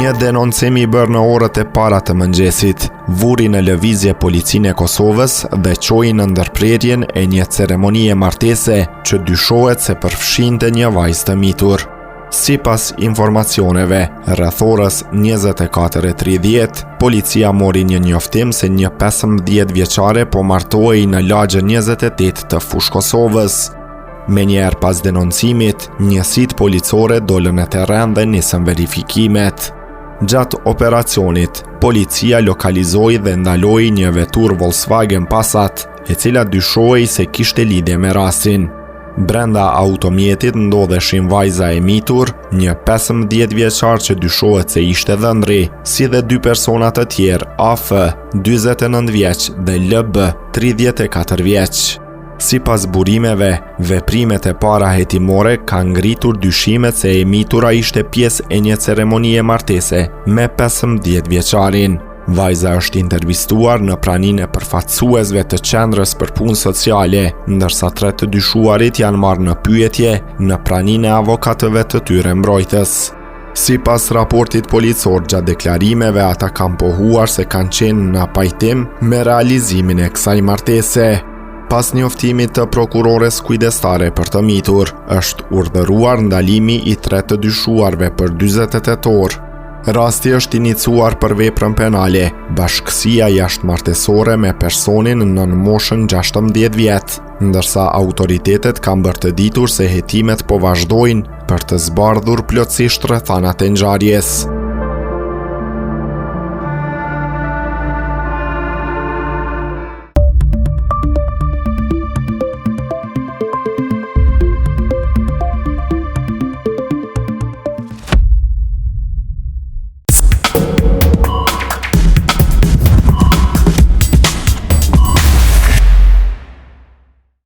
Një denoncim i bërë në orët e para të mëngjesit, vuri në lëvizje policinë e Kosovës dhe çoi në ndërprerjen e një ceremonie martese që dyshohet se përfshinte një vajzë të mitur. Sipas informacioneve, rreth orës 24:30, policia mori një njoftim se një 15 vjeçare po martohej në lagjen 28 të Fushë Kosovës. Menjëherë pas denoncimit, njësitë policore dolën në terren dhe nisën verifikimet. Gjatë operacionit, policia lokalizoi dhe ndaloi një veturë Volkswagen Passat, e cila dyshohej se kishte lidhje me rastin. Brenda automjetit ndodheshin vajza e mitur, një 15 vjeçar që dyshohet se ishte dhëndri, si dhe dy persona të tjerë, AF, 49 vjeç dhe LB, 34 vjeç. Sipas burimeve, veprimet e para hetimore kanë ngritur dyshimet se e mitura ishte pjesë e një ceremonie martese me 15 vjeçarin. Vajza është intervistuar në praninë e përfaqësuesve të Qendrës për Punë Sociale, ndërsa tre të dyshuarit janë marrë në pyetje në praninë e avokatëve të tyre mbrojtës. Sipas raportit policor gjatë deklarimeve ata kanë pohuar se kanë qenë në pajtim me realizimin e kësaj martese. Pas njoftimit të prokurores kujdestare për të mitur, është urdhëruar ndalimi i tre të dyshuarve për 48 orë. Rasti është iniciuar për veprën penale, bashkësia jashtëmartesore me personin nën moshën 16 vjet, ndërsa autoritetet kanë bërë të ditur se hetimet po vazhdojnë për të zbardhur plotësisht rrethanat e ngjarjes.